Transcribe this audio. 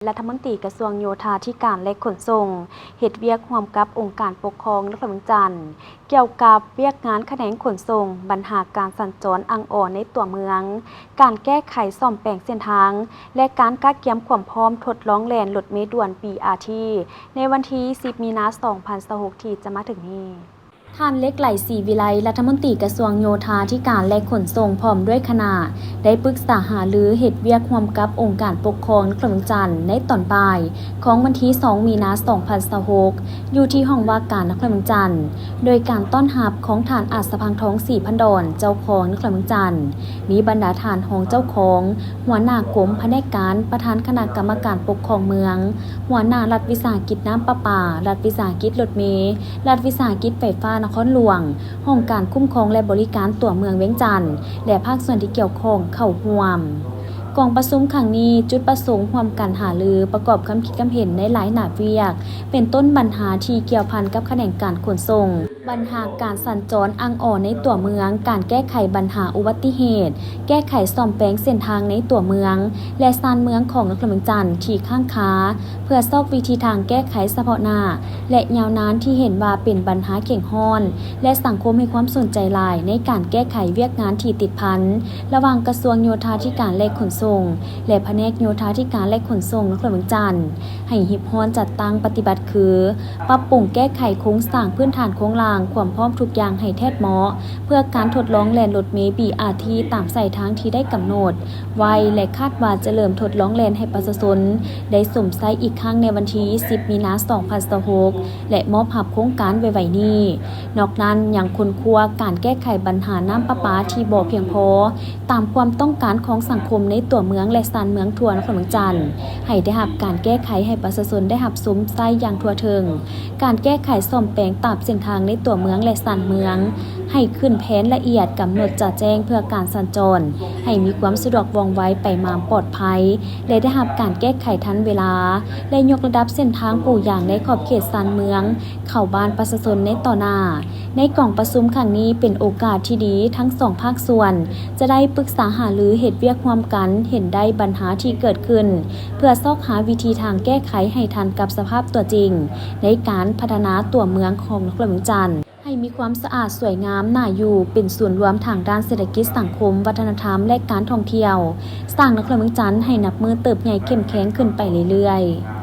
ລັດຖະມົນຕີກະຊວງໂຍທາທິການ ແລະ ຂົນສົ່ງ ເຮັດວຽກຮ່ວມກັບອົງການປົກຄອງນະຄອນຫຼວງວຽງຈັນ ກ່ຽວກັບວຽກງານຂະແໜງຂົນສົ່ງ, ບັນຫາການສັນຈອນອາງອອໃນຕົວເມືອງ, ການແກ້ໄຂສ້ອມແປງເສັ້ນທາງ ແລະ ການກະກຽມຄວາມພ້ອມທົດລອງແລ່ນລົດເມດ່ວນ ບີອາທີ ໃນວັນທີສິບ ມີນາ ສອງພັນຊາວຫົກ ທີ່ຈະມາເຖິງນີ້. ທ່ານ ເລັກໄຫຼ ສີວິໄລ ລັດຖະມົນຕີກະຊວງໂຍທາທິການ ແລະ ຂົນສົ່ງ ພ້ອມດ້ວຍຄະນະ ໄດ້ປຶກສາຫາລືເຮັດວຽກຮ່ວມກັບອົງການປົກຄອງນະຄອນຫຼວງວຽງຈັນ ໃນຕອນບ່າຍຂອງວັນທີສອງ ມີນາ ສອງພັນຊາວຫົກ ຢູ່ທີ່ຫ້ອງວ່າການນະຄອນຫຼວງວຽງຈັນ ໂດຍການຕ້ອນຮັບຂອງທ່ານ ອາດສະພັງທອງ ສີພັນດອນ ເຈົ້າຄອງນະຄອນຫຼວງວຽງຈັນ, ມີບັນດາທ່ານຮອງເຈົ້າຄອງ, ຫົວໜ້າກົມພະແນກການ, ປະທານຄະນະກຳມະການປົກຄອງເມືອງ, ຫົວໜ້າລັດວິສາຫະກິດນ້ຳປະປາ, ລັດວິສາຫະກິດລົດເມ, ລັດວິສາຫະກິດໄຟຟ້ານະຄອນຫຼວງ, ຫ້ອງການຄຸ້ມຄອງ ແລະ ບໍລິການຕົວເມືອງວຽງຈັນ ແລະ ພາກສ່ວນທີ່ກ່ຽວຂ້ອງເຂົ້າຮ່ວມ. ກອງປະຊຸມຄັ້ງນີ້ ຈຸດປະສົງຮ່ວມກັນຫາລືປະກອບຄຳຄິດຄຳເຫັນໃນຫຼາຍໜ້າວຽກ, ເປັນຕົ້ນບັນຫາທີ່ກ່ຽວພັນກັບຂະແໜງການຂົນສົ່ງ, ບັນຫາການສັນຈອນອາງອອໃນຕົວເມືອງ, ການແກ້ໄຂບັນຫາອຸບັດຕິເຫດ, ແກ້ໄຂສ້ອມແປງເສັ້ນທາງໃນຕົວເມືອງ ແລະ ຊານເມືອງຂອງນະຄອນຫຼວງວຽງຈັນທີ່ຄ້າງຄາ, ເພື່ອຊອກວິທີທາງແກ້ໄຂສະເພາະໜ້າ ແລະ ຍາວນານທີ່ເຫັນວ່າເປັນບັນຫາເຄັ່ງຮ້ອນ ແລະ ສັງຄົມໃຫ້ຄວາມສົນໃຈຫຼາຍໃນການແກ້ໄຂວຽກງານທີ່ຕິດພັນ ລະຫວ່າງກະຊວງໂຍທາທິການ ແລະ ຂົນສົ່ງ ແລະ ພະແນກໂຍທາທິການ ແລະ ຂົນສົ່ງນະຄອນຫຼວງວຽງຈັນ ໃຫ້ຮີບຮ້ອນຈັດຕັ້ງປະຕິບັດຄື ປັບປຸງແກ້ໄຂໂຄງສ້າງພື້ນຖານໂຄງລ່າງຄວາມພ້ອມທຸກຢ່າງໃຫ້ແທດເໝາະ ເພື່ອການທົດລອງແລ່ນລົດເມ ບີອາທີ ຕາມສາຍທາງທີ່ໄດ້ກຳນົດໄວ້ ແລະ ຄາດວ່າຈະເລີ່ມທົດລອງແລ່ນໃຫ້ປະຊາຊົນໄດ້ຊົມໃຊ້ອີກຄັ້ງໃນວັນທີສິບ ມີນາ ສອງພັນຊາວຫົກ ແລະ ມອບຮັບໂຄງການໄວໆນີ້. ນອກນັ້ນຍັງຄົ້ນຄວ້າການແກ້ໄຂບັນຫານ້ຳປະປາທີ່ບໍ່ພຽງພໍ ຕາມຄວາມຕ້ອງການຂອງສັງຄົມໃນຕົວເມືອງ ແລະ ຊານເມືອງທົ່ວນະຄອນຫຼວງວຽງຈັນ ໃຫ້ໄດ້ຮັບການແກ້ໄຂໃຫ້ປະຊາຊົນໄດ້ຮັບຊົມໃຊ້ຢ່າງທົ່ວເຖິງ, ການແກ້ໄຂສ້ອມແປງຕາມເສັ້ນທາງໃນຕົວເມືອງ ແລະ ຊານເມືອງ ໃຫ້ຂຶ້ນແຜນລະອຽດກຳນົດຈະແຈ້ງເພື່ອການສັນຈອນ ໃຫ້ມີຄວາມສະດວກວ່ອງໄວໄປມາປອດໄພ ແລະ ໄດ້ຮັບການແກ້ໄຂທັນເວລາ ແລະ ຍົກລະດັບເສັ້ນທາງປູຢາງໃນຂອບເຂດຊານເມືອງ ເຂົ້າບ້ານປະຊາຊົນໃນຕໍ່ໜ້າ. ໃນກອງປະຊຸມຄັ້ງນີ້ເປັນໂອກາດທີ່ດີ ທັງສອງພາກສ່ວນຈະໄດ້ປຶກສາຫາລືເຮັດວຽກຮ່ວມກັນ, ເຫັນໄດ້ບັນຫາທີ່ເກີດຂຶ້ນ ເພື່ອຊອກຫາວິທີທາງແກ້ໄຂໃຫ້ທັນກັບສະພາບຕົວຈິງ ໃນການພັດທະນາຕົວເມືອງຂອງນະຄອນຫຼວງວຽງຈັນ ໃຫ້ມີຄວາມສະອາດສວຍງາມ ໜ້າຢູ່, ເປັນສູນລວມທາງດ້ານເສດຖະກິດ, ສັງຄົມ, ວັດທະນະທຳ ແລະ ການທ່ອງທ່ຽວ, ສ້າງນະຄອນຫຼວງວຽງຈັນໃຫ້ນັບມື້ເຕີບໃຫຍ່ເຂັ້ມແຂງຂຶ້ນໄປເລື້ອຍໆ.